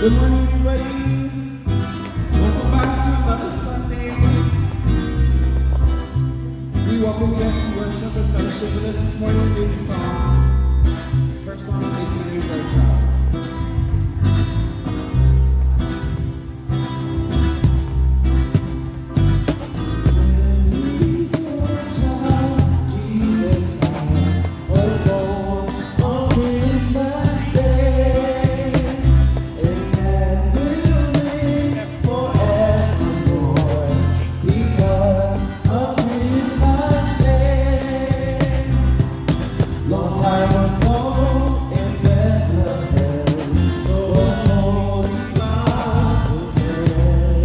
Good morning, everybody. Welcome back to another Sunday. We welcome you guys to worship and fellowship with us this morning through these songs. This first song is Mary's Boy Child. Mary's boy child, Jesus Christ, was born on Christmas Day. And man will live forevermore because of Christmas Day. Long time ago in Bethlehem, so holy God was there.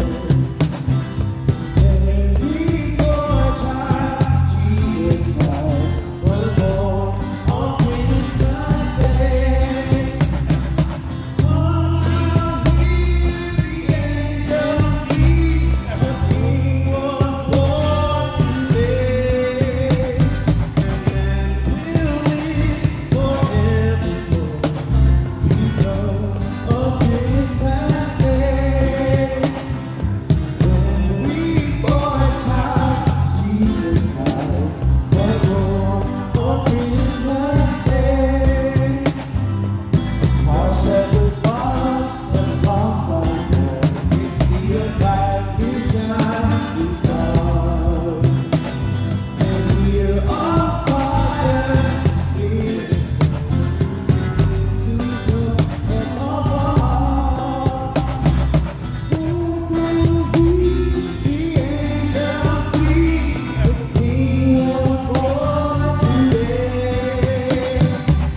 Mary's boy child, Jesus Christ, was born on Christmas Day. Oh, hear the angels sing, the King was born today. And man will live forevermore because of Christmas Day. Mary's boy child, Jesus Christ, was born on Christmas Day. While shepherds watch the flocks by night, we see a bright new shining star. And hear a choir sing to come from afar. The angels sing, the King was born today.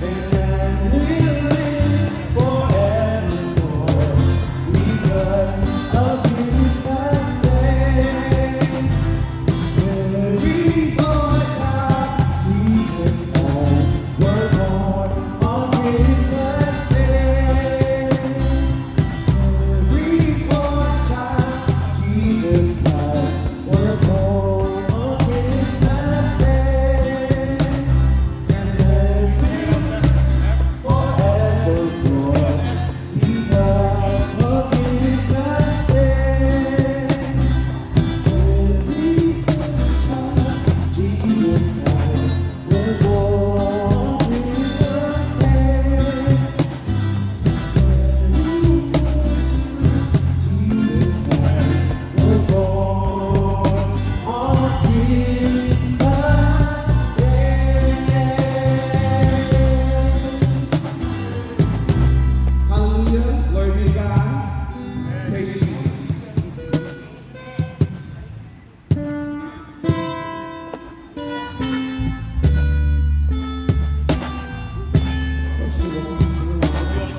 And man will live forevermore because of Christmas Day. Mary's boy child, Jesus Christ, was born on Christmas Day. Mary's boy child, Jesus Christ, was born on Christmas Day. And man will live forevermore because of Christmas Day. Mary's boy child, Jesus Christ, was born on Christmas Day. Mary's boy child, Jesus Christ, was born on Christmas Day. Hallelujah. Glory be to God. Praise Jesus. Of course, you're welcome to sing along with us.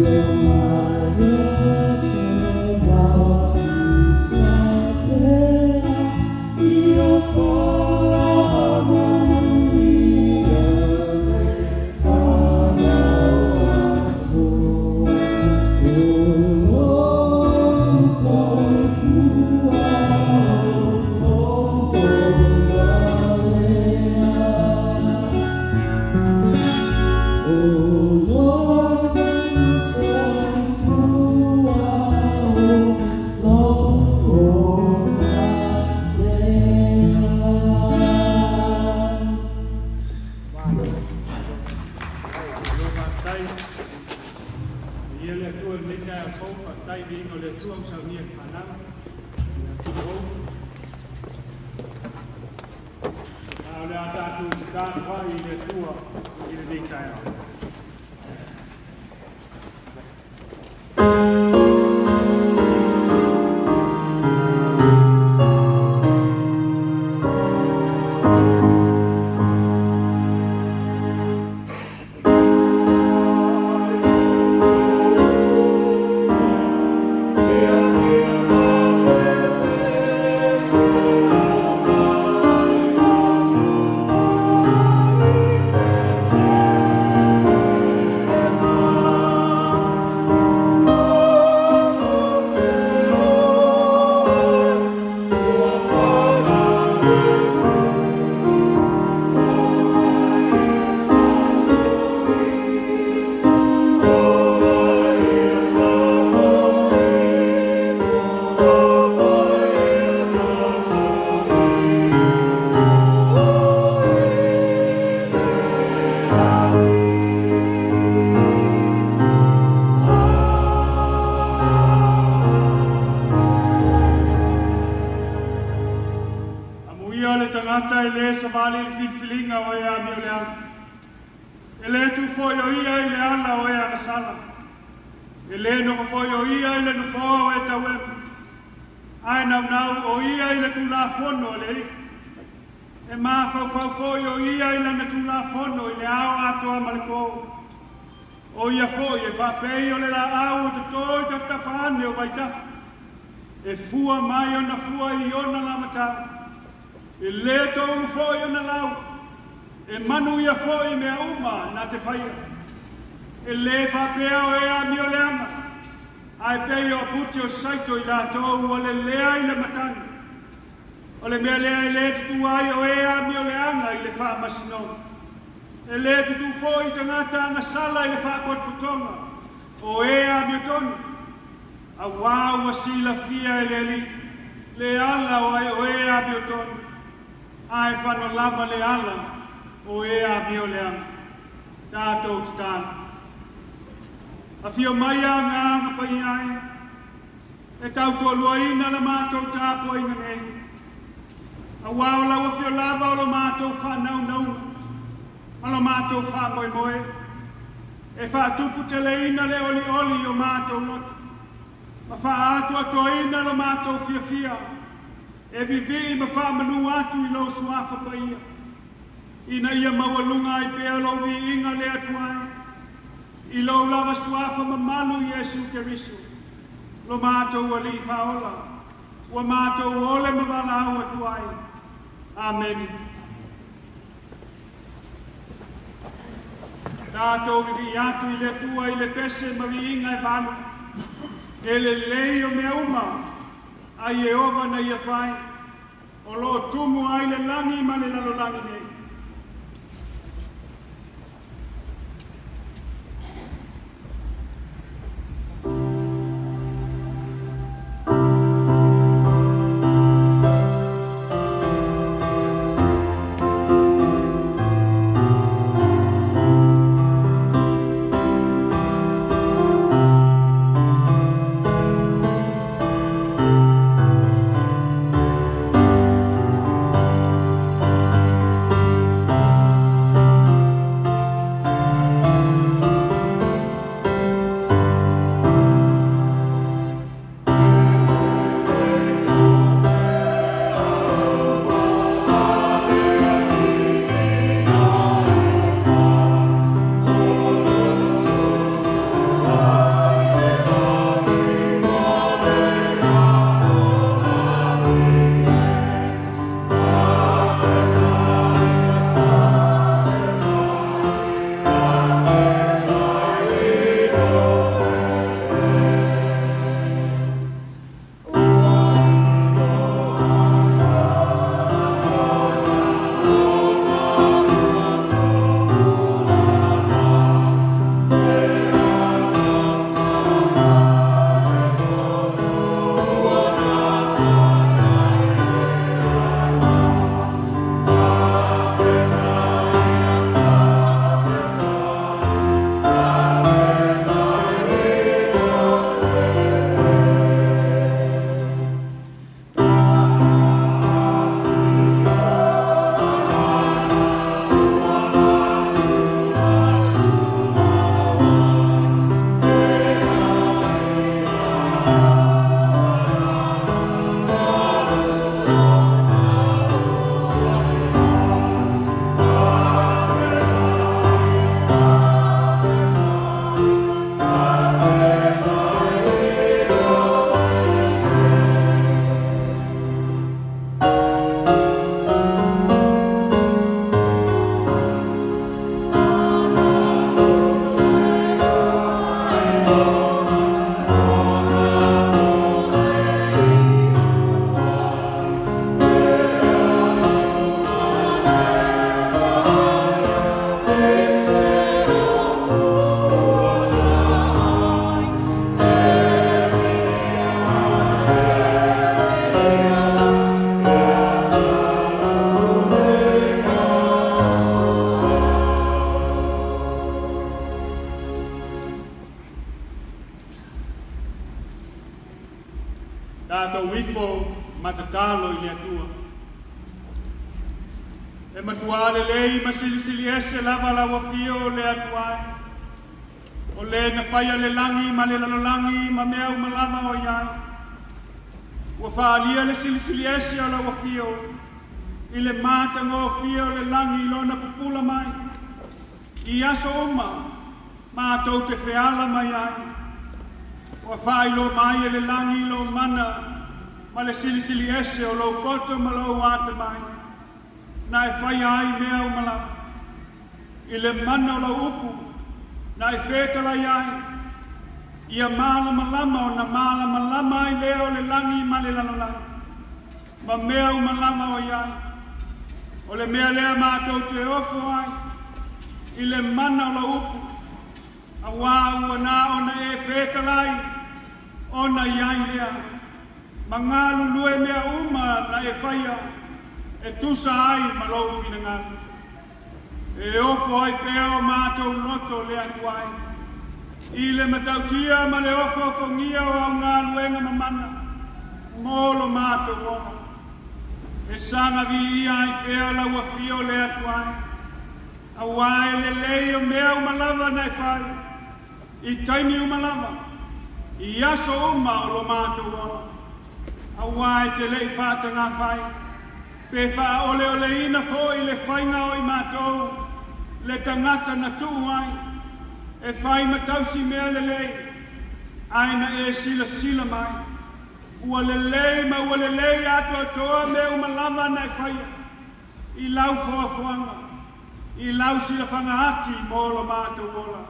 Oh, Tatou ifo ma tatalo i le Atua. E matuā lelei ma silisili ese lava lau afio le Atua e. O le na faia le lagi ma le lalolagi ma mea uma lava o i ai. Ua faaalia le silisili ese o lau afio i le matagofie o le lagi i lona pupula mai. I aso uma matou te feala mai ai. Ua faailoa mai e le lagi lou mana ma le silisili ese o lou poto ma lou atamai, na e faia ai mea uma lava. I le mana o lau upu, na e fetalai ai, ia malamalama ona malamalama ai lea o le lagi ma le lalolagi, ma mea uma lava o i ai. O le mea lea matou te ofo ai, i le mana o lau upu, auā ua na ona e fetalai, ona i ai lea. Ma galulue mea uma na e faia, e tusa ai ma lou finagalo. E ofo ai pea o matou loto le Atua e, i le matautia ma le ofoofogia o au galuega mamana mo lo matou ola. E saga viia ai pea lau afio le Atua e, auā e lelei o mea uma lava na e fai, i taimi uma lava, i aso uma o lo matou ola. Auā e te le i faatagafai, pe faaoleoleina foi le faiga o i matou, le tagata na tuu ai, e fai ma tausi mea lelei, ae na e silasila mai, ua lelei ma ua lelei atoatoa mea uma lava na e faia, i lau foafoaga, i lau silafaga ati mo lo matou ola.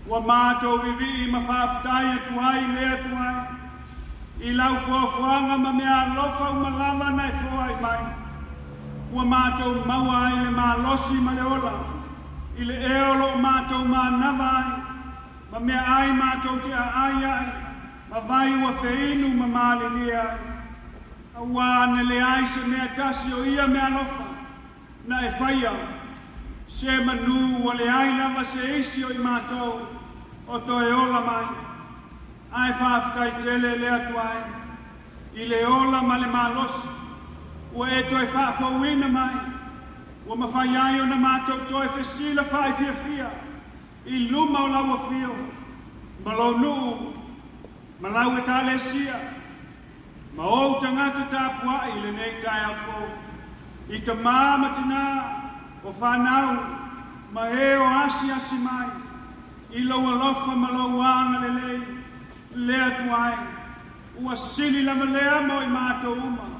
Ua matou vivii ma faafetai atu ai le Atua e, i lau foafoaga ma mea alofa uma lava na e foai mai. Ua matou maua ai le malosi ma le ola, i le ea o loo matou manava ai, ma mea ai matou te aai ai, ma vai ua feinu ma malilie ai. Auā na leai se mea tasi o ia mea alofa na e faia, se manu ua leai lava se isi o i matou o toe ola mai. Ae faafetai tele le Atua e, i le ola ma le malosi, ua e toe faafouina mai, ua mafai ai ona matou toe fesilafai fiafia i luma o lau afio, ma lou nuu, ma lau ekalesia, ma ou tagata tapuai i lenei taeao fou, i tamā ma tinā, o fanau, ma e o asiasi mai, i lou alofa ma lou agalelei, le Atua e, ua sili lava lea mo i matou uma,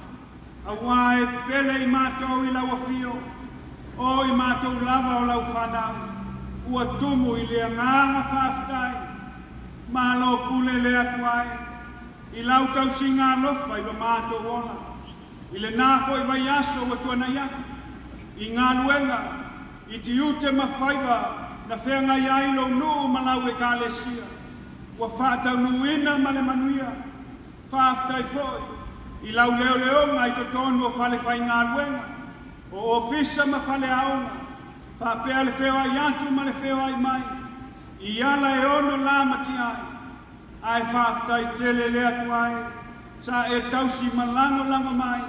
auā e pele i matou i lau afio, o i matou lava o lau fanau, ua tumu i le agaga faafetai. Malo pule le Atua e, i lau tausiga alofa i lo matou ola, i lenā foi vaiaso ua tuanai atu, i galuega, i tiute ma faiva na feagai ai lou nuu ma lau ekalesia, ua faataunuuina ma le manuia. Faafetai foi i lau leoleoga i totonu o fale faigaluega, o ofisa ma faleaoga, faapea le feoai atu ma le feoai mai, i ala e ono lamatia ai. Ae faafetai tele le Atua e, sa e tausi ma lagolago mai,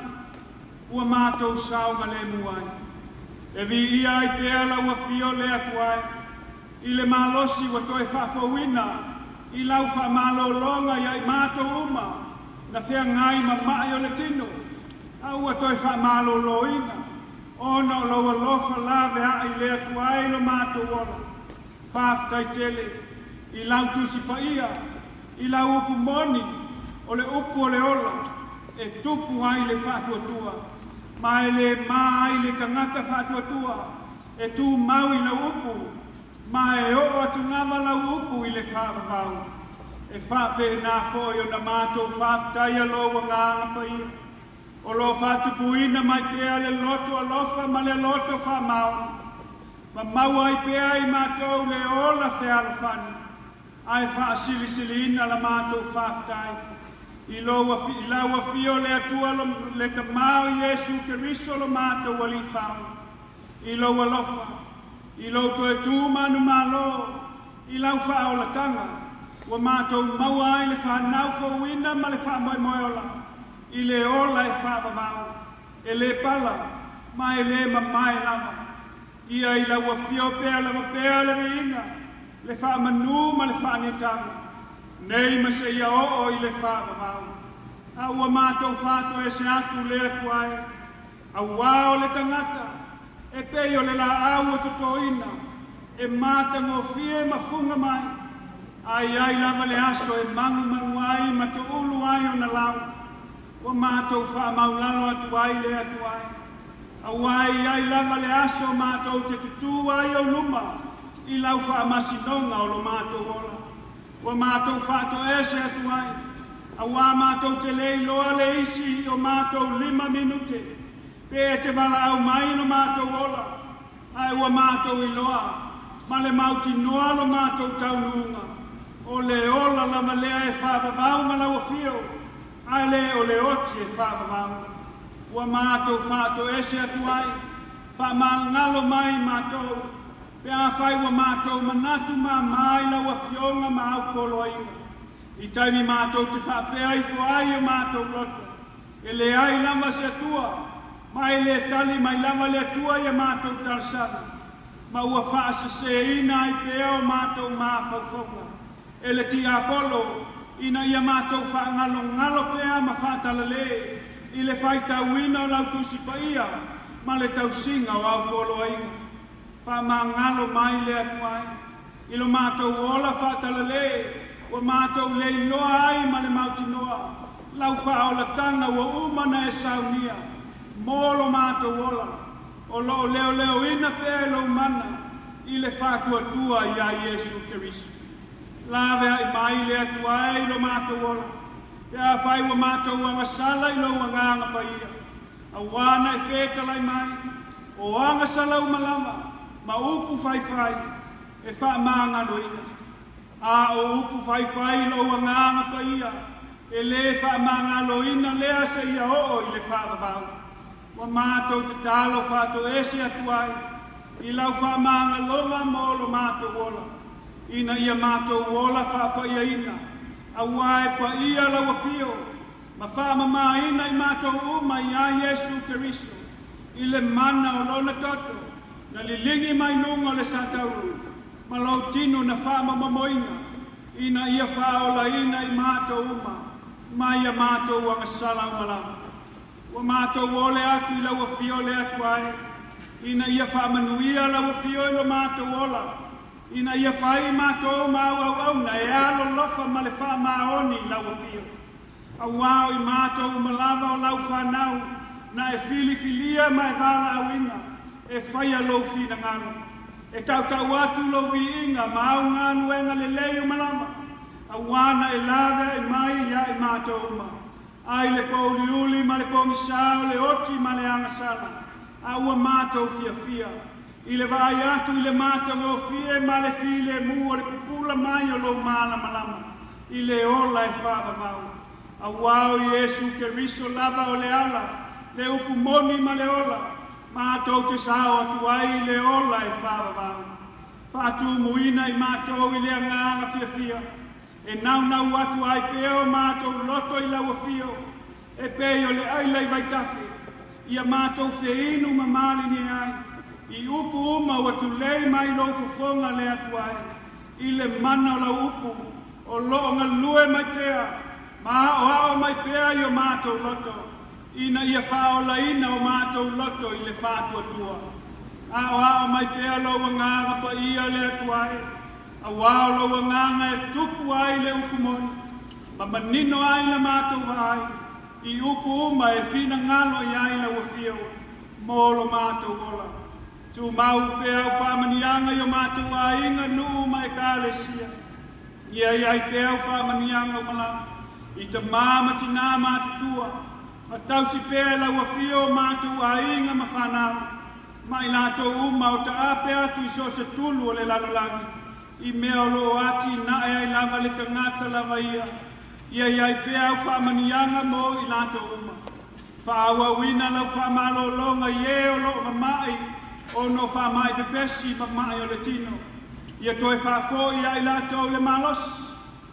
ua matou saogalemu ai. E viia ai pea lau afio le Atua e, i le malosi ua toe faafouina i lau faamalologa ia i matou uma na feagai ma ma'i o le tino, a ua toe faamaloloina, ona o lou alofa laveai le Atua e i lo matou ola. Faafetai tele i lau Tusi Paia, i lau upu moni, o le upu o le ola, e tupu ai le faatuatua, ma e le ma ai le tagata faatuatua, e tumau i lau upu, ma e oo atu lava lau upu i le faavavau. E faapena foi ona matou faafetaia lou Agaga Paia, o lo o faatupuina mai pea le loto alofa ma le loto faamaoni, ma maua ai pea i matou le ola fealofani, ae faasilisiliina la matou faafetai i lau afio le Atua le Tamā o Iesu Keriso lo matou Alii Faaola, i lou alofa, i lou toe tu manumalo, i lau faaolataga, Ua matou maua ai le fanau fouina ma le faamoemoe ola, i le ola e faavavau, e lē pala, ma e lē mamae lava. Ia i lau afio pea lava pea le viiga, le faamanū ma le faaneetaga, nei ma seia oo i le faavavau. A ua matou faatoese atu le Atua e, auā o le tagata, e pei o le laau ua totoina, e matagofie ma fuga mai, a i ai lava le aso e magumagu ai ma toulu ai ona lau, ua matou faamaulalo atu ai le Atua e. Auā e i ai lava le aso matou te tutū ai ou luma i lau faamasinoga o lo matou ola. Ua matou faatoese atu ai, auā matou te le iloa le isi o matou 5 minute, pe e te valaau mai lo matou ola, ae ua matou iloa, ma le mautinoa lo matou taunuuga, o le ola lava lea e faavavau ma lau afio, ae le o le oti e faavavau. Ua matou faatoese atu ai, faamalagalo mai matou, pe afai ua matou manatu mamā i lau afioga ma au poloaiga. I taimi matou te faapea ifo ai o matou loto, e leai lava se Atua, ma e lē tali mai lava le Atua ia matou talosaga, ma ua faaseseina ai pea o matou mafaufauga e le tiapolo, ina ia matou faagalogalo pea ma faatalalē i le faitauina o lau Tusi Paia ma le tausiga o au poloaiga. Faamagalo mai le Atua e, i lo matou ola faatalalē, ua matou le iloa ai ma le mautinoa lau faaolataga ua uma na e saunia mo lo matou ola, o loo leoleoina pea e lou mana i le faatuatua iā Iesu Keriso. Laveai mai le Atua e i lo matou ola, pe afai ua matou agasala i lou Agaga Paia, auā na e fetalai mai, o agasala uma lava, ma upu faifai, e faamagaloina. A o upu faifai i lou Agaga Paia, e lē faamagaloina lea seia oo i le faavavau. Ua matou tatalo faatoese atu ai i lau faamagaloga mo lo matou ola, ina ia matou ola faapaiaina, auā e paia lau afio, ma faamamāina i matou uma iā Iesu Keriso, i le mana o lona toto, na liligi mai luga o le sataulu, ma lou tino na faamamomoina, ina ia faaolaina i matou uma, mai ia matou agasala uma lava. Ua matou ole atu i lau afio le Atua e, ina ia faamanuia lau afio i lo matou ola, ina ia fai matou ma au auauna e alolofa ma le faamaoni i lau afio. Auā o i matou uma lava o lau fanau, na e filifilia ma e valaauina, e faia lou finagalo. E tautau atu lou viiga ma au galuega lelei uma lava, auā na e laveai mai iā i matou uma, ai le pōuliuli ma le pogisā o le oti ma le agasala, a ua matou fiafia i le vaai atu i le matagofie ma le filemu o le pupula mai o lou malamalama i le ola e faavavau. Auā o Iesu Keriso lava o le ala, le upu moni ma le ola, matou te sao atu ai i le ola e faavavau. Faatumuina i matou i le agaga fiafia, e naunau atu ai pea o matou loto i lau afio, e pei o le aila i vaitafe, ia matou feinu ma malilie ai, i upu uma ua tulei mai lou fofoga le Atua e, i le mana o lau upu, o loo galue mai pea, ma aoao mai pea i o matou loto, ina ia faaolaina o matou loto i le faatuatua. Aoao mai pea lou Agaga Paia le Atua e, auā o lou Agaga e tupu ai le upu moni, ma manino ai la matou vaai, i upu uma e finagalo i ai lau afio, mo lo matou ola. Tumau pea au faamanuiaga i o matou aiga, nuu ma ekalesia. Ia i ai pea au faamanuiaga uma lava, i tamā ma tinā matutua, ma tausi pea e lau afio o matou aiga ma fanau, ma i latou uma o taape atu i so o se tulu o le lalolagi, i mea o loo atinae ai lava le tagata lava ia, ia i ai pea au faamanuiaga mo i latou uma. Faaauauina lau faamalologa i e o loo mama'i ona o faama'i pepesi ma ma'i o le tino. Ia toe faafoi ia i latou le malosi.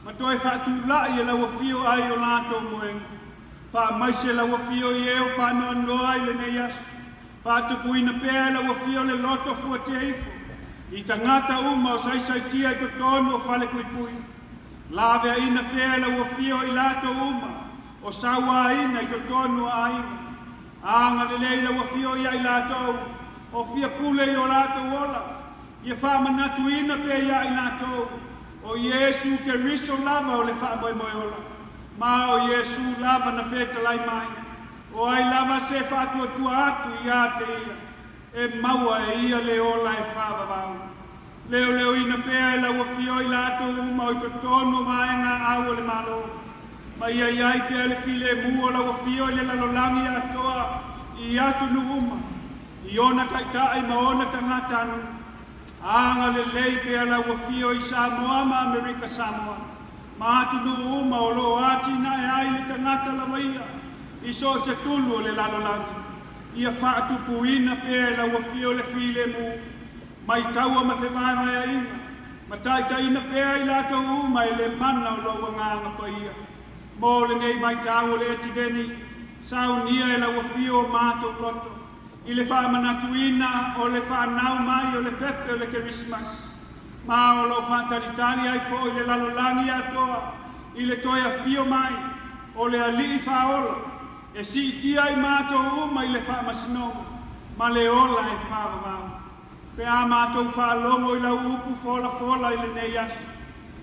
Ma toe faatula'i e lau afio ai o latou moega. Faamaise lau afio i e o faanoanoa i lenei aso. Faatupuina pea e lau afio le loto fuatia ifo i tagata uma o saisaitia i totonu o falepuipui. Laveaina pea e lau afio i latou uma o sauaina i totonu o aiga. Agalelei lau afio ia i latou o fia pule i o latou ola. Ia faamanatuina pea ia i latou o Iesu Keriso lava o le faamoemoe ola. Ma o Iesu lava na fetalai mai. O ai lava se faatuatua atu ia te ia, e maua e ia le ola e faavavau. Leoleoina pea e lau afio i latou uma o i totonu o vaega au o le Malo. Ma ia i ai pea le filemu o lau afio i le lalolagi atoa i atunuu uma, i ona taitai ma ona tagatanuu. Agalelei pea lau afio i Samoa ma Amerika Samoa, ma atunuu uma o loo atinae ai le tagata lava ia i so o se tulu o le lalolagi. Ia faatupuina pea e lau afio le filemu, mai taua ma fevaevaeaiga, ma taitaiina pea i latou uma i le mana o lou Agaga Paia. Mo lenei vaitau o le Etiveni, saunia e lau afio o matou loto, i le faamanatuina o le fanau mai o le pepe o le Kerisimasi, ma o loo faatalitali ai foi le lalolagi atoa i le toe afio mai o le Alii Faaola e siitia ai matou uma i le faamasinoga ma le ola e faavavau. Pe a matou faalogo i lau upu folafola i lenei aso,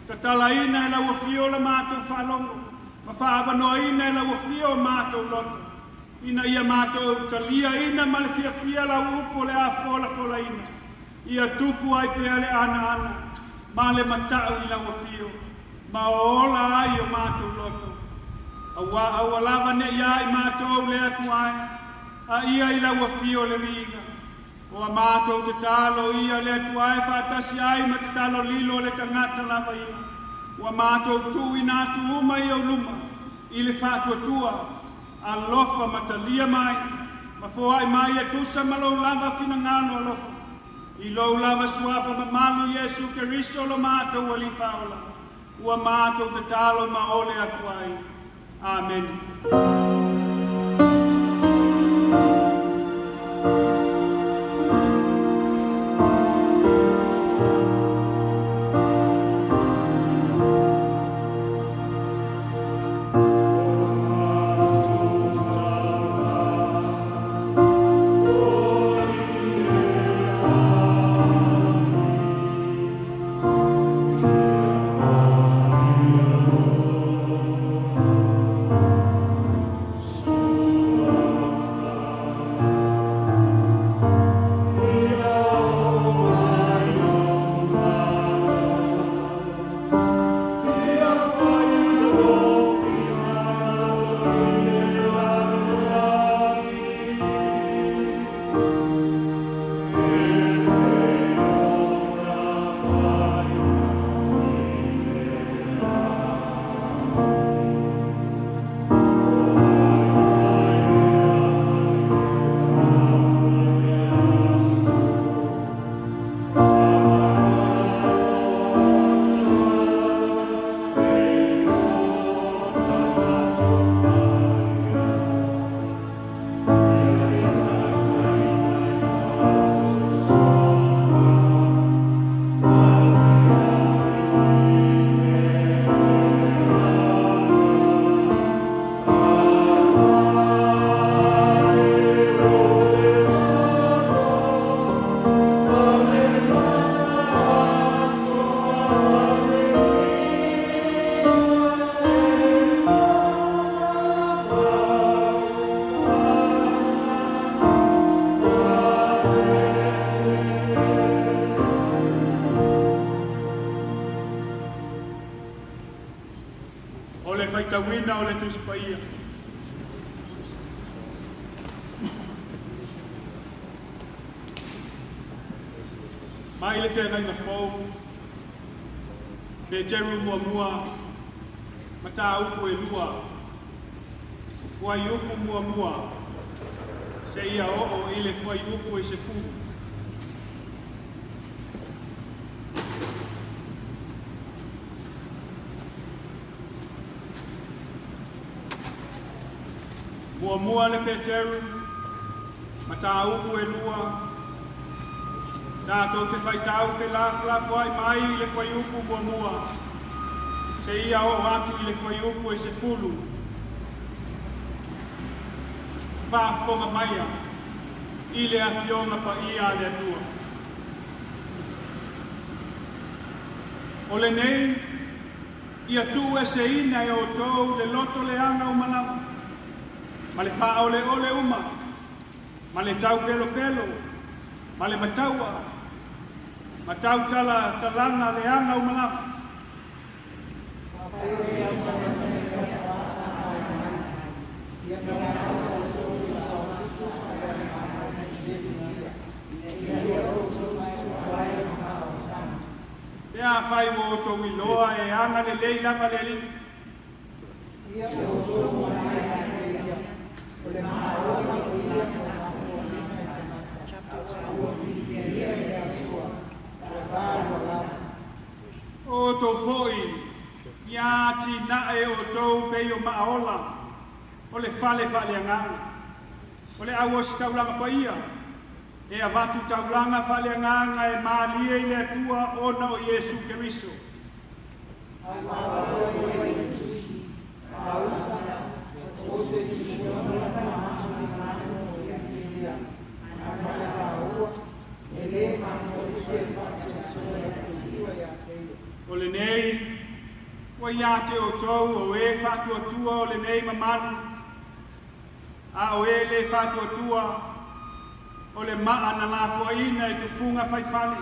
tatalaina e lau afio la matou faalogo, ma faaavanoaina e lau afio o matou loto, ina ia matou taliaina ma le fiafia lau upu o le a folafolaina. Ia tupu ai pea le anoano ma le mata'u i lau afio, ma ola ai o matou loto. Auā aua lava ne'i ia i matou le Atua e, a ia i lau afio le viiga. O a matou tatalo ia le Atua e faatasi ai ma tatalo lilo a le tagata lava ia, ua matou tuuina atu uma i ou luma i le faatuatua, alofa ma talia mai, ma foai mai e tusa ma lou lava finagalo alofa. I lou lava suafa mamalu Iesu Keriso lo matou Alii Faaola, ua matou tatalo ma ole atu ai. Amene. O le faitauina o le Tusi Paia. Mai le Feagaiga Fou, Peteru muamua, mataupu e 2, fuaiupu muamua, seia oo i le fuaiupu e 10. Muamua le Peteru, mataupu e lua, tatou te faitau felafolafoai mai i le fuaiupu muamua, seia oo atu i le fuaiupu e 10. Faafofoga maia i le afioga paia a le Atua. O lenei, ia tuueseina e outou le loto leaga uma lava, ma le faaoleole uma, ma le taupelopelo, ma le mataua, ma tautalatalaga leaga uma lava. Pe afai ua outou iloa e aga lelei lava le Alii. O outou foi, ia atinae outou pei o maaola, o le fale faaleagaga, o le auositaulaga paia, e avatu taulaga faaleagaga e malie i le Atua ona o Iesu Keriso. O lenei, ua ia te outou o e faatuatua o lenei mamalu, a o e le faatuatua, o le maa na lafoaina e tufuga faifale,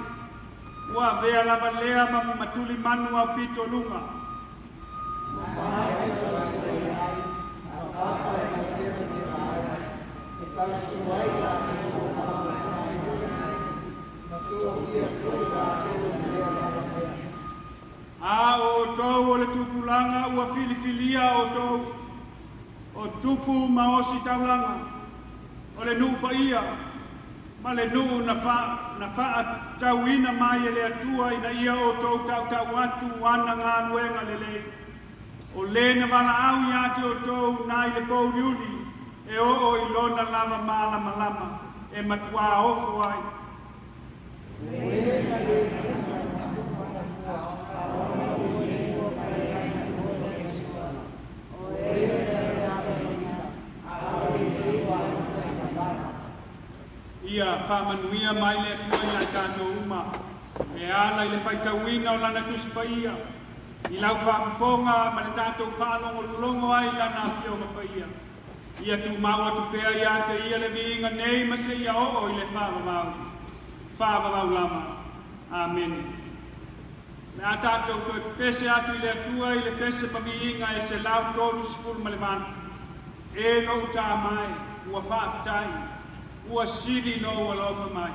ua avea lava lea ma matuli manu au pito luga. A o outou o le tupulaga ua filifilia outou, o tupu ma osi taulaga, o le nuu paia, ma le nuu na faatauina mai e le Atua ina ia outou tautau atu ana galuega lelei. O le na valaau ia te outou nai le pouliuli, e oo i lona lava malamalama, e matuā ofo ai. Ia faamanuia mai le Atua ia tatou uma, e ala i le faitauina o lana tusi paia, i lau faafofoga ma le tatou faalogologo ai i lana afioga paia. Ia tumau atu pea ia te ia le viiga nei ma seia oo i le faavavau, faavavau lava. Amene. Le a tatou toe pese atu i le Atua i le pese paviiga e 138. E lou tā mai, ua faafetai, ua sili lou alofa mai.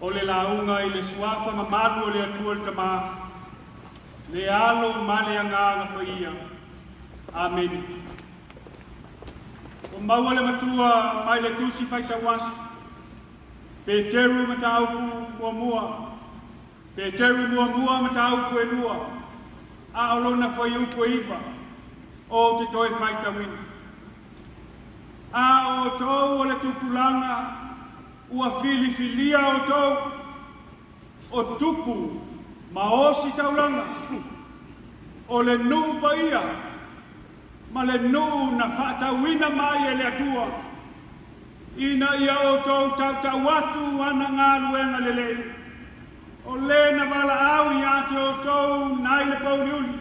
O le lauga i le suafa mamalu o le Atua le Tamā, le Alo ma le Agaga Paia. Amene. Ua maua le matua mai le tusi faitau aso. Peteru mataupu muamua. Peteru muamua mataupu e lua. A o lona fuaiupu e 9. Ou te toe faitauina. A outou o le tupulaga ua filifilia outou o tupu ma osi taulaga o le nuu paia ma le nuu na faatauina mai e le Atua ina ia outou tautau atu ana galuega lelei o lē na valaau ia te outou nai le pouliuli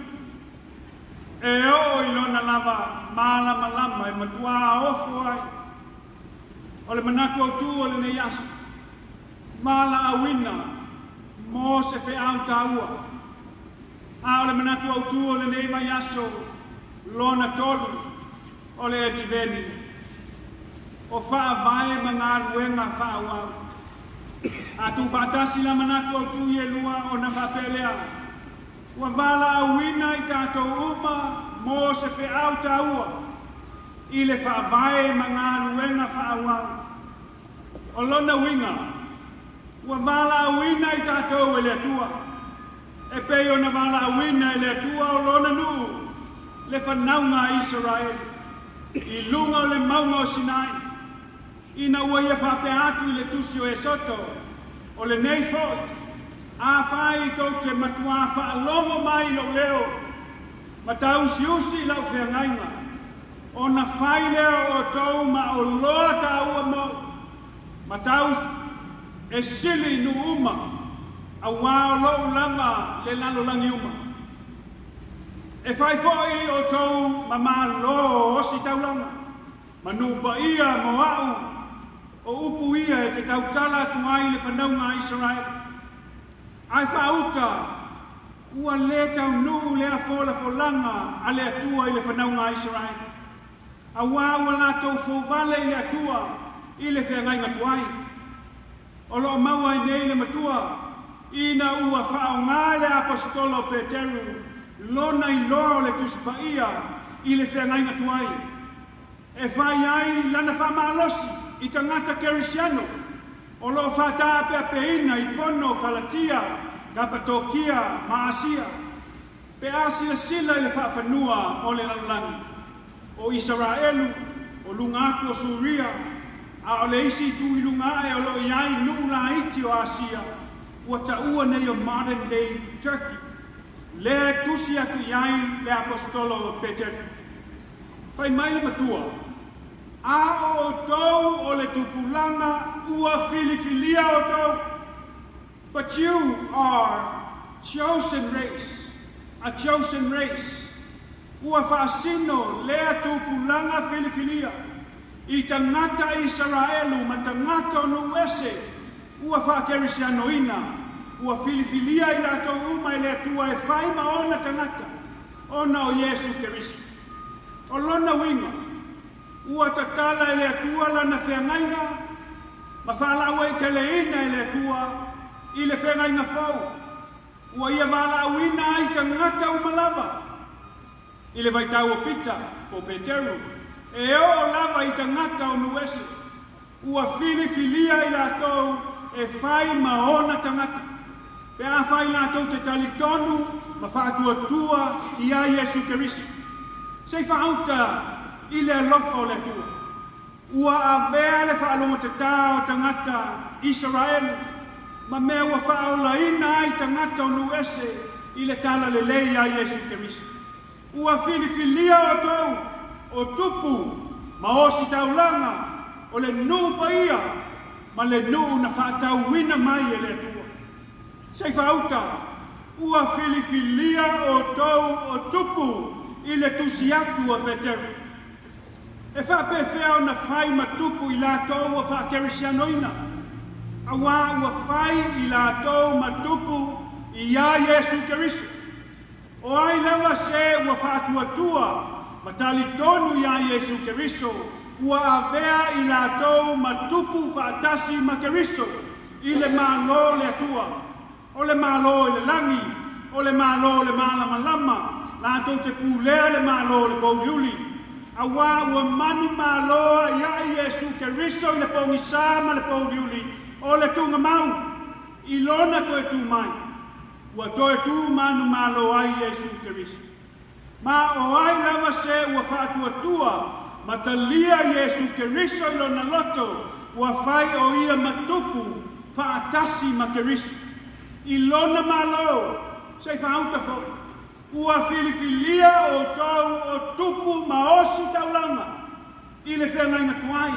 e oo i lona lava malamalama e matuā ofo ai. O le manatu autū o lenei aso, valaauina mo se feau taua. A o le manatu autū o lenei vaiaso lona tolu o le Etiveni, o faavae ma galuega faaauau. A tuufaatasi la manatu autū ia e lua ona faapea lea, ua valaauina i tatou uma mo se feau taua i le faavae ma galuega faaauau. O lona uiga, ua valaauina i tatou e le Atua, e pei ona valaauina e le Atua o lona nuu, le fanauga a Isaraele, i luga o le mauga o Sinai, ina ua ia faapea atu i le tusi o Esoto, o lenei foi, afai tou te matuā faalogo mai i lou leo, ma tauusiusi i lau feagaiga, ona fai lea o outou ma oloa taua mou, ma tau e sili i nuu uma, auā o lou lava le lalolagi uma. E fai foi outou ma malo ositaulaga, ma nuu paia mo a'u, o upu ia e te tautala atu ai le fanauga a Isaraele. Ae faauta, ua lē taunuu lea folafolaga a le Atua i le fanauga a Isaraele, auā ua latou fouvale i le Atua i le feagaiga tuai. O loo maua ai nei le matua ina ua faaaogā e le aposetolo o Peteru lona iloa o le Tusi Paia i le feagaiga tuai e fai ai lana faamalosi i tagata kerisiano o loo faataapeapeina i Pono, Kalatia, Kapatokia ma Asia. Pe a silasila i le faafanua o le lalolagi, o Isaraelu o luga atu o Suria, a o le isi itu i luga ae o loo i ai nuu laiti o Asia ua taua nei o modern day Turkey, lea e tusi atu i ai le aposetolo o Peteru. Fai mai le matua, a o outou o le tupulaga ua filifilia outou. But you are chosen race, a chosen race. Ua faasino lea tupulaga filifilia i tagata Isaraelu ma tagata o nuu ese ua faakerisianoina, ua filifilia i latou uma e le Atua e fai ma ona tagata ona o Iesu Keriso. O lona uiga, ua tatala e le Atua lana feagaiga ma faalauaiteleina e le Atua i le feagaiga fou, ua ia valaauina ai tagata uma lava. I le vaitau o Pita po o Peteru, e oo lava i tagata o nuu ese, ua filifilia i latou e fai ma ona tagata, pe afai latou te talitonu ma faatuatua ia Iesu Keriso. Se i faauta i le alofa o le Atua. Ua avea le faalogotatā o tagata Isaraelu ma mea ua faaolaina ai tagata o nuu ese i le talalelei ia Iesu Keriso. Ua filifilia outou o tupu ma ositaulaga o le nuu paia ma le nuu na faatauina mai e le Atua. Se i faauta, ua filifilia outou o tupu i le tusi atu a Peteru. E faapefea ona fai ma tupu i latou ua faakerisianoina, auā ua fai i latou ma tupu iā Iesu Keriso. O ai lava se ua faatuatua ma talitonu iā Iesu Keriso, ua avea i latou ma tupu faatasi ma Keriso. I le Malo o le Atua, o le Malo i le lagi, o le Malo o le malamalama, latou te pulea le Malo o le pouliuli. Auā ua manumalo aiai Iesu Keriso i le pogisā ma le pouliuli o le tugamau i lona toe tu mai. Ua toe tu manumalo ai Iesu Keriso. Ma o ai lava se ua faatuatua ma talia Iesu Keriso i lona loto, ua fai o ia ma tupu faatasi ma Keriso i lona Malo. Se i faauta foi, ua filifilia outou o tupu ma osi taulaga i le feagaiga tuai.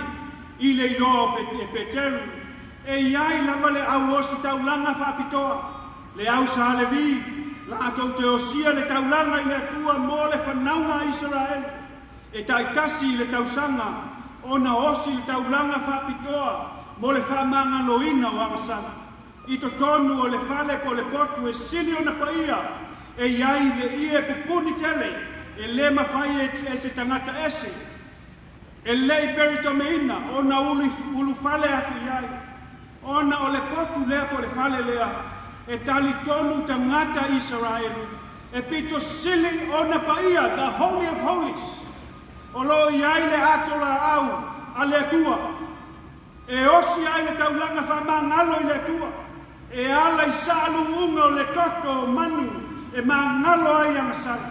I le iloa o Peteru, e iai lava le au osi taulaga faapitoa, le au sa Levi, latou te osia le taulaga i le Atua mo le fanauga a Isaraelu. E taitasi i le tausaga ona osi le taulaga faapitoa mo le faamagaloina o agasala. I totonu o le fale po o le potu e sili ona paia, e iai le ie pupuni tele e le mafai e se tagata ese e lei peritomeina ona ulufale atu i ai, ona o le potu lea po o le fale lea e talitonu tagata Isaraelu e pito sili ona paia, the Holy of Holies, o lo o i ai le ato laau a le Atua e osi ai le taulaga faamagalo i le Atua, e ala i saaluuga o le toto o manu e magalo ai agasala.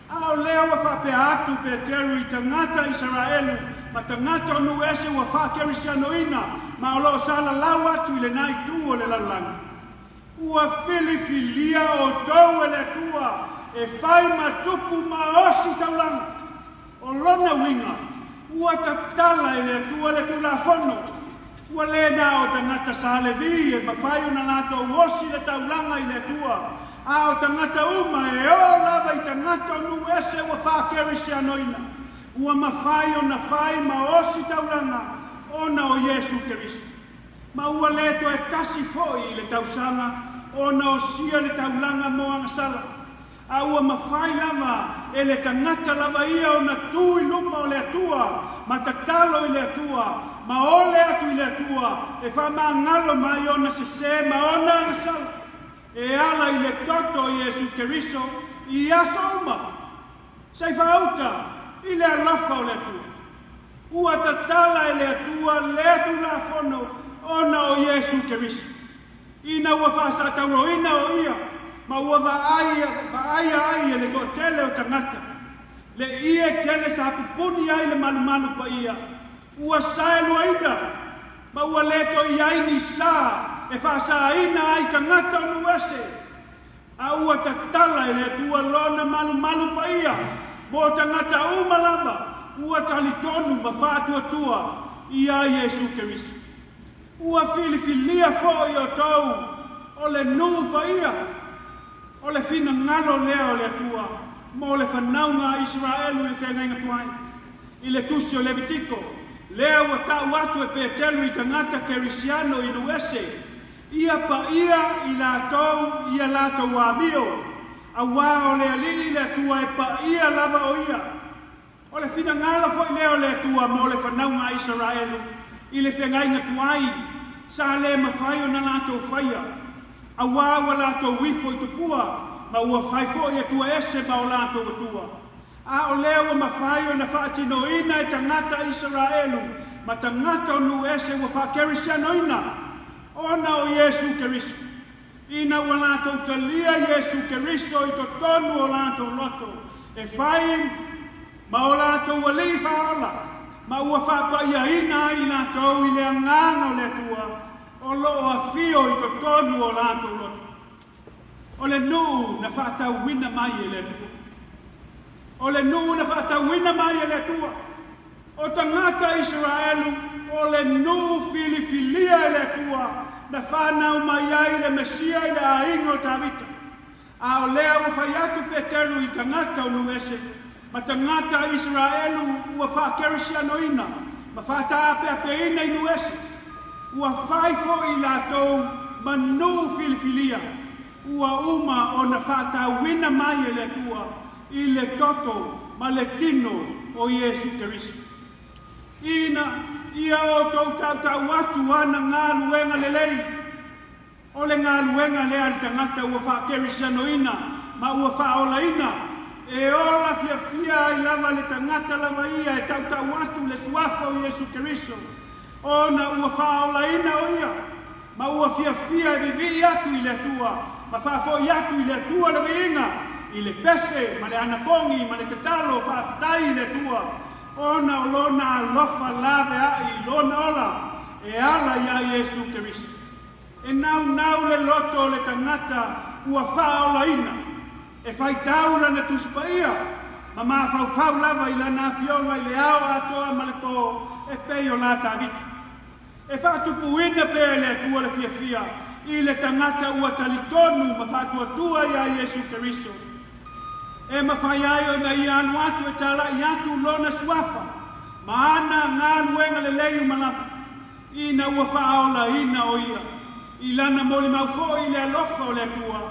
A o lea ua faapea atu Peteru i tagata Isaraelu ma tagata o nuu ese ua faakerisianoina ma o lo o salalau atu i lenā itu o le lalolagi, ua filifilia outou e le Atua e fai ma tupu ma osi taulaga. O lona uiga, ua tatala e le Atua le Tulafono. Ua le na o tagata sa Levi e mafai ona latou osi le taulaga i le Atua, a o tagata uma e oo lava i tagata o nuu ese ua faakerisianoina, ua mafai ona fai ma osi taulaga ona o Iesu Keriso. Ma ua le toe tasi foi i le tausaga ona osia le taulaga mo agasala, a ua mafai lava e le tagata lava ia ona tu i luma o le Atua ma tatalo i le Atua ma ole atu i le Atua e faamagalo mai ona sesē ma ona agasala, e ala i le toto o Iesu Keriso i aso uma. Se i faauta, i le alofa o le Atua, ua tatala e le Atua lea Tulafono ona o Iesu Keriso, ina ua faasatauroina o ia ma ua vaaia ai e le toatele o tagata le ie tele sa pupuni ai le malumalu paia, ua saeluaina ma ua le toe i ai ni sa e faasaina ai tagata o nuu ese, a ua tatala e le Atua lona malumalu paia mo tagata uma lava ua talitonu ma faatuatua iā Iesu Keriso. Ua filifilia foi outou o le nuu paia. O le finagalo lea o le Atua mo le fanauga a Isaraelu i le feagaiga tuai. I le tusi o Levitiko, lea ua tau atu e Peteru i tagata kerisiano i nuu ese, ia paia i latou i a latou amio, auā o le Alii le Atua e paia lava o ia. O le finagalo foi lea o le Atua mo le fanauga a Isaraelu i le feagaiga tuai, sa le mafai ona latou faia, auā ua latou ifo i tupua ma ua fai foi atua ese ma o latou atua. A o lea ua mafai ona faatinoina e tagata Isaraelu ma tagata o nuu ese ua faakerisianoina ona o Iesu Keriso, ina ua latou talia Iesu Keriso i totonu o latou loto e fai ma o latou alii faaola, ma ua faapaiaina ai i latou i le agaga o le Atua o lo o afio i totonu o latou loto. O le nuu na faatauina mai e le Atua. O le nuu na faatauina mai e le Atua. O tagata Isaraelu o le nuu filifilia e le Atua na fanau mai ai le Mesia i le aiga o Tavita. A o lea ua fai atu Peteru i tagata o nuu ese ma tagata Isaraelu ua faakerisianoina ma faataapeapeina i nuu ese, ua fai foi i latou ma nuu filifilia, ua uma ona faatauina mai e le Atua i le toto ma le tino o Iesu Keriso. Ina ia outou tautau atu ana galuega lelei O le galuega lea a le tagata ua faakerisianoina ma ua faaolaina, e ola fiafia ai lava le tagata lava ia e tautau atu le suafa o Iesu Keriso, ona ua faaolaina o ia, ma ua fiafia e vivii atu i le Atua, ma faafoi atu i le Atua le viiga, i le pese ma le anapogi ma le tatalo faafetai i le Atua, ona o lona alofa laveai i lona ola, e ala iā Iesu Keriso. E naunau le loto o le tagata ua faaolaina, e faitau lana Tusi Paia, ma mafaufau lava i lana afioga i le ao atoa ma le po, e pei o la Tavita. E faatupuina pea e le Atua le fiafia i le tagata ua talitonu ma faatuatua iā Iesu Keriso, e mafai ai ona ia alu atu e tala'i atu lona suafa ma ana galuega lelei uma lava, ina ua faaolaina o ia i lana molimau foi i le alofa o le Atua,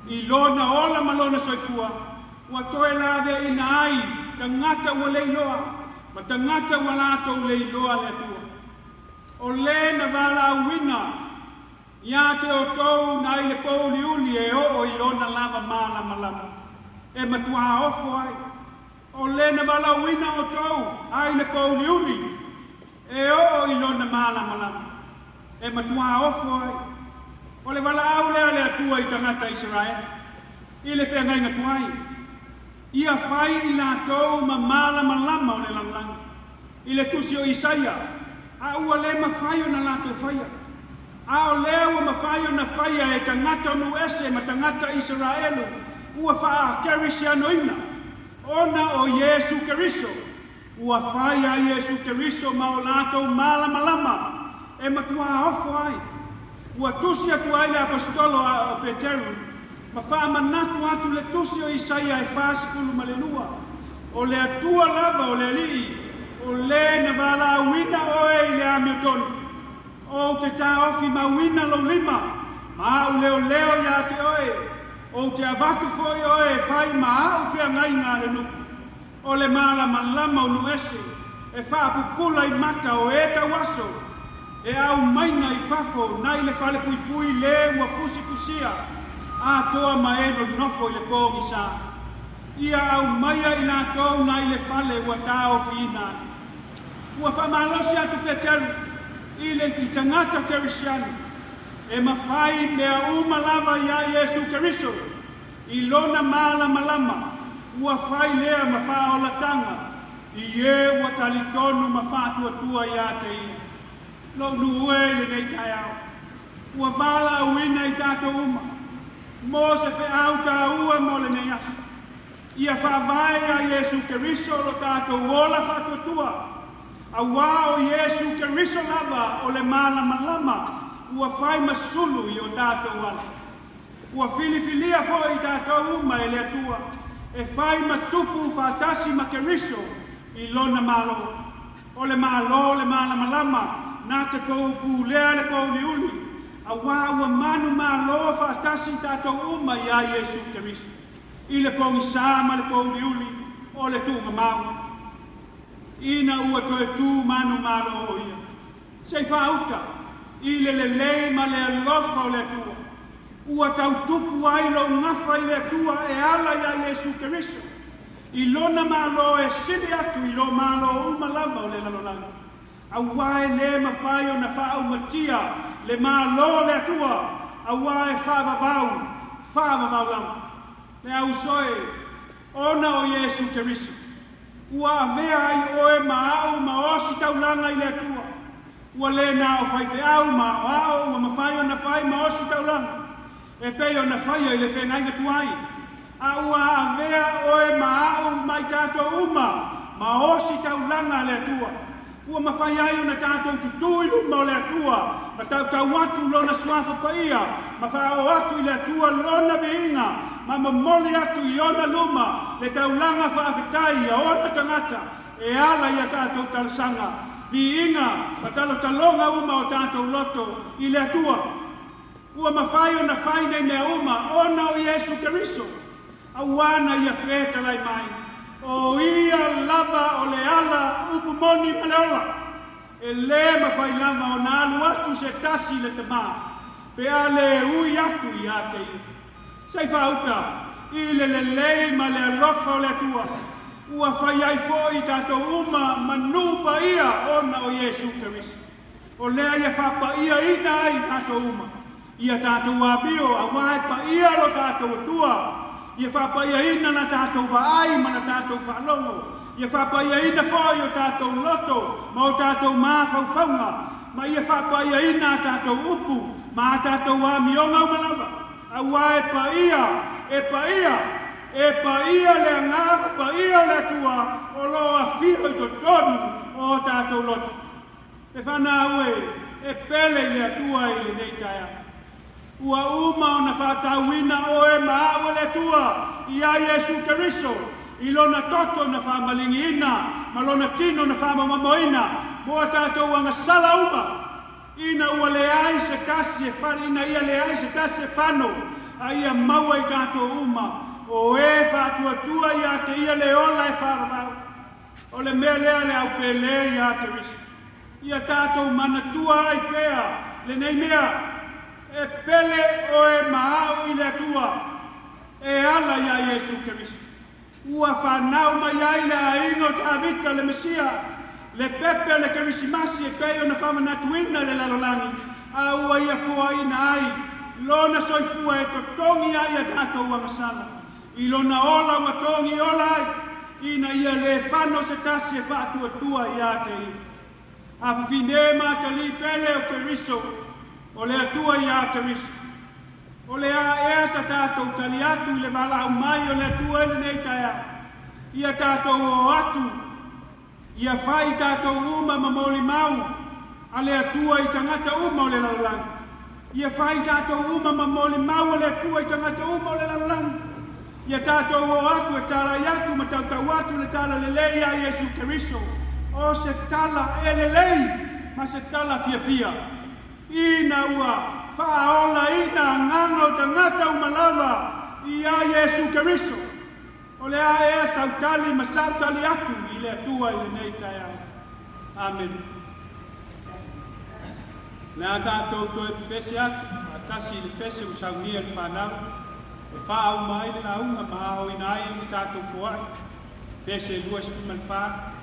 i lona ola ma lona soifua, ua toe laveaina ai tagata ua leiloa ma tagata ua latou leiloa le Atua. O lē na valaauina iā te outou nai le pouliuli e oo i lona lava malamalama, e matuā ofo ai. O lē na valaauina outou ai le pouliuli e oo i lona malamalama, e matuā ofo ai. O le valaau lea a le Atua i tagata Isaraelu i le feagaiga tuai, ia fai i latou ma malamalama o le lalolagi, i le tusi o Isaia, a ua le mafai ona latou faia. A o lea ua mafai ona faia e tagata o nuu ese ma tagata Isaraelu ua faakerisianoina, ona o Iesu Keriso, ua fai a Iesu Keriso ma o latou malamalama, e matuā ofo ai. Ua tusi atu ai le aposetolo o Peteru, ma faamanatu atu le tusi o Isaia e 42, o le Atua lava o le Alii, o lē na valaauina oe i le amiotonu. Ou te taofi mauina lou lima, ma a'u leoleo iā te oe, ou te avatu foi oe e fai ma a'u feagaiga a le nuu, o le malamalama o nuu ese, e faapupula i mata o e tauaso, e aumaina i fafo nai le falepuipui lē ua fusifusia atoa ma e nonofo i le pogisā. Ia aumaia i latou nai le fale ua taofiina ai. Ua faamalosi atu Peteru i le i tagata kerisiano, e mafai mea uma lava iā Iesu Keriso, i lona malamalama, ua fai lea ma faaolataga i e ua talitonu ma faatuatua iā te ia. Lou nuu e i lenei taeao, ua valaauina i tatou uma mo se feau tāua mo lenei aso. Ia faavae iā Iesu Keriso lo tatou ola faatuatua, auā o Iesu Keriso lava o le malamalama ua fai ma sulu i o tatou ala. Ua filifilia foi i tatou uma e le Atua e fai ma tupu faatasi ma Keriso i lona Malo. O le Malo o le malamalama na te pou pulea le pouliuli, auā ua manumalo faatasi i tatou uma iā Iesu Keriso, i le pogisā ma le pouliuli o le tuugamau, ina ua toe tu manumalo o ia, se i faauta i le lelei ma le alofa o le Atua, ua tautupu ai lou gafa i le Atua e ala iā Iesu Keriso, i lona Malo e sili atu i lo malo uma lava o le lalolagi. Auā e lē mafai ona faaumatia le Malo o le Atua, auā e faavavau, faavavau lava. Le au uso e, ona o Iesu Keriso, ua avea ai oe ma a'u ma ositaulaga i le Atua. Ua lē na o faifeau ma aoao ua mafai ona fai ma ositaulaga, e pei ona faia i le feagaiga tuai, a ua avea oe ma a'u ma i tatou uma ma ositaulaga a le Atua, ua mafai ai ona tatou tutū i luma o le Atua ma tautau atu lona suafa paia, ma faaoo atu i le Atua lona viiga, ma momoli atu i ona luma le taulaga faafetai a ona tagata e ala i a tatou talosaga, viiga ma talotaloga uma o tatou loto i le Atua. Ua mafai ona fai nei mea uma ona o Iesu Keriso, auā na ia fetalai mai, o ia lava o le ala upu moni ma le ola. E lē mafai lava ona alu atu se tasi i le Tamā, Pe a le ui atu ia te ia. Sei whauta, i le lelei ma le alofa o le Atua. Ua whai ai foi tātou uma manu pa ia ona o Iesu Keriso. O lea ia whapa ia ina ai tātou uma. Ia tātou apio, a wae pa ia lo tātou atua. Ia whapa ia ina na tātou vaai ma na tātou whalongo. Ia whapa ia ina foi o tātou loto ma o tātou māwhauwhaunga. Ma ia whapa ia ina a tātou upu ma a tātou amionga umalava. A wae pa ia, e pa ia, e pa ia le angava, pa ia le atua, o lo a fio i totonu o tātou loto. E whanau e, e pele i le atua i le nei taia. Ua uma o na whātauina oe maa o le atua, i a Iesu Keriso, i lona toto na whaamalingi ina, ma lona tino na whaamamamoina, mo a tātou anga sala uma, ina ua le ai se kasi e whare, ina ia le ai se kasi e whano, a ia maua i tātou uma, o e whaatuatua ia te ia le ola e wharavau. O le mea lea le au pele ia te riso. Ia tātou manatua ai pea, le nei mea, e pele oe maau i le atua, e ala ia Iesu Keriso. Ua whanau mai ai le ainga o Tavita le Mesia, le pepe le Kerisimasi e pei o na whamanatuina le lalolangi, a ua ia fua ina ai, lona soifua e totongi ai a tātou angasala. I lona ola ua tongi ola ai, ina ia le whano se tasi e whaatuatua ia te ia. A fafine mātali pele o Keriso, o le atua ia Keriso. O le a ea sa tātou tali atu i le walau mai o le atua e le nei taia. Ia tātou o atu, ia whai tātou uma ma moli mau, a le atua i tangata uma o le lalolagi. Ia whai tātou uma ma moli mau o le atua i tangata uma o le lalolagi. Ia tātou o atu e tala i atu ma tautau atu le tala lelei a Iesu Keriso. O se tala e lelei ma se tala fiafia. Ina ua whaola ina nganga o tangata umalava i a Iesu Keriso. O le a ea sautali ma sautali atu i le atua i le nei taeao. Amen. Le a tātou toe pese atu, a tasi i le pese u saunia le whanau, e whaau mai le launga ma ao ina ai le tātou foai. Pese 24,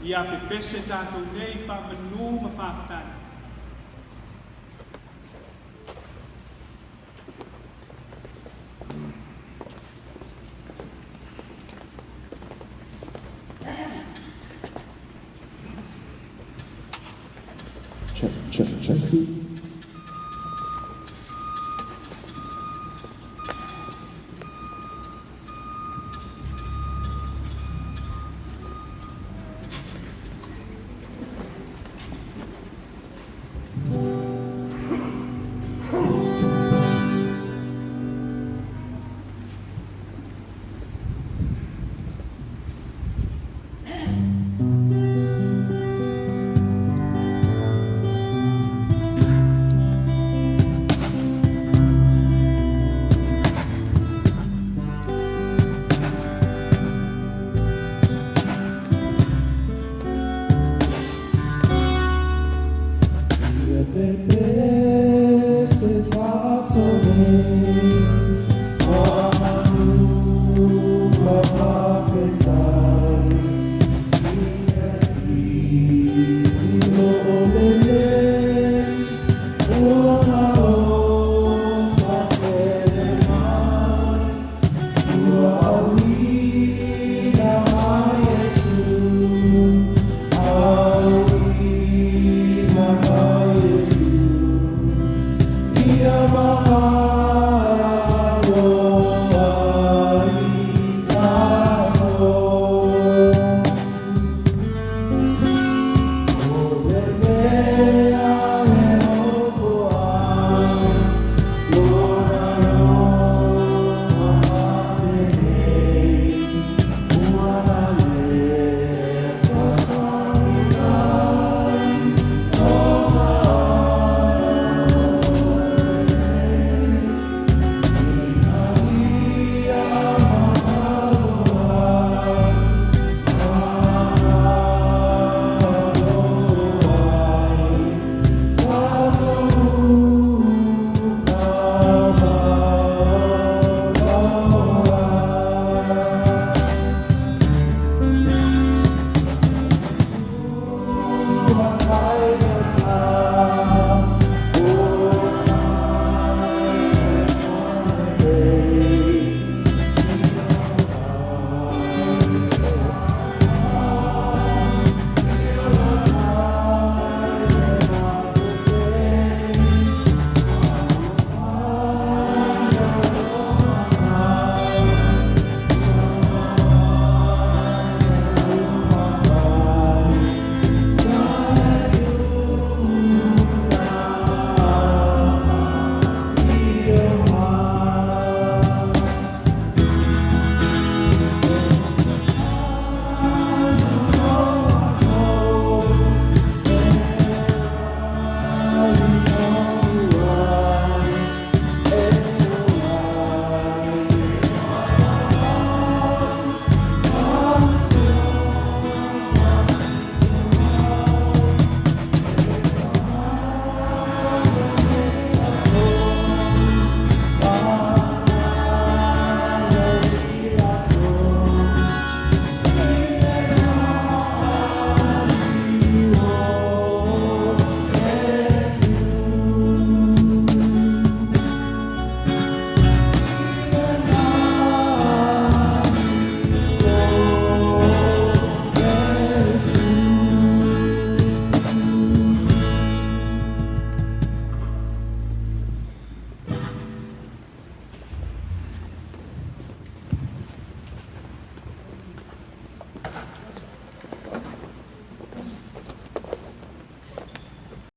ia pe pese tātou nei whaamanu ma whaaftai. Check, check, check.